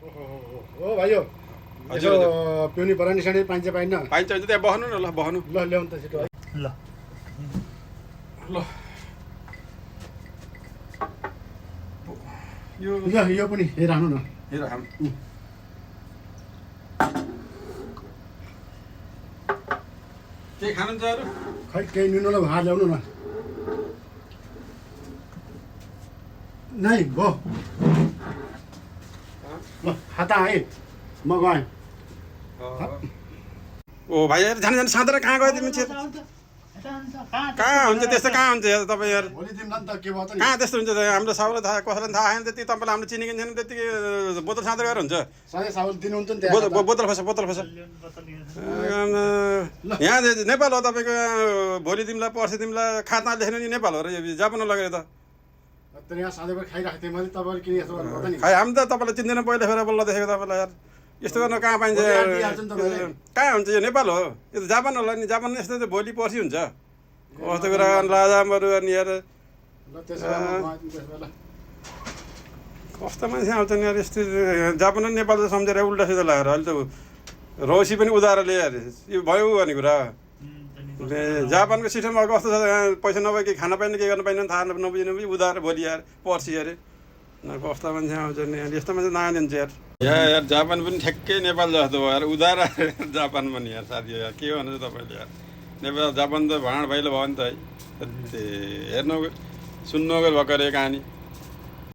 हो भाइयो हजुर पिउनी परानी साँडे पाइन्छ पाइन्न पाइन्छ हुन्छ त्यहाँ बस्नु न ल बस्नु ल ल्याउनु त छिटो है ल ल यो यो पनि हेराउनु न हेर हाम के खानुहुन्छ अरू खै केही नुन र भात ल्याउनु न नै भो ल खाता है म गएँ ओ भाइ यार जाने जाने साँधेर कहाँ गयो तिमी चाहिँ कहाँ हुन्छ त्यस्तो कहाँ हुन्छ यार तपाईँ यार भोलि तिमीलाई नि त के भयो त नि कहाँ त्यस्तो हुन्छ हाम्रो सबैलाई थाहा कसैलाई थाहा आएन त्यति तपाईँलाई हाम्रो चिनेको छैन त्यतिकै बोतल साँधेर गएर हुन्छ सधैँ साबुन दिनुहुन्छ नि बोतल फस यहाँ नेपाल हो तपाईँको भोलि तिमीलाई पर्सि तिमीलाई खातामा लेख्नु नि नेपाल हो र यो जापान लगेर त यहाँ सधैँ खाइरहेको थिएँ मैले तपाईँले किन यस्तो गर्नुभयो त नि खै हामी त तपाईँलाई चिन्दैन पहिला फेर बल्ल देखेको तपाईँलाई यार यस्तो गर्न कहाँ पाइन्छ कहाँ हुन्छ यो नेपाल हो यो त जापान होला नि जापान यस्तो त भोलि पर्सि हुन्छ कस्तो कुरा लाजामहरू अनि यार ल त्यसो भए ल कस्तो मान्छे आउँछ नि यार यस्तो जापान र नेपाल त सम्झेर उल्टा सिधा लागेर अहिले त रौसी पनि उधारो ल्यायो अरे यो भयो भन्ने कुरा जापानको सिस्टममा कस्तो छ पैसा नभए के खान पाइने के गर्न पाइने थाहा नबुझिने पनि उधारो भोलि यार पर्सि अरे न कस्तो मान्छे आउँछ नि यार यस्तो मान्छे नआइदिन्छ यार यार जापान पनि ठ्याक्कै नेपाल जस्तो भयो यार उधार जापान पनि यार साथी यार के भन्नु तपाईँले यार नेपाल जापान त भाँड भाइलो भयो नि त है हेर्नु सुन्नु भएको अरे कहानी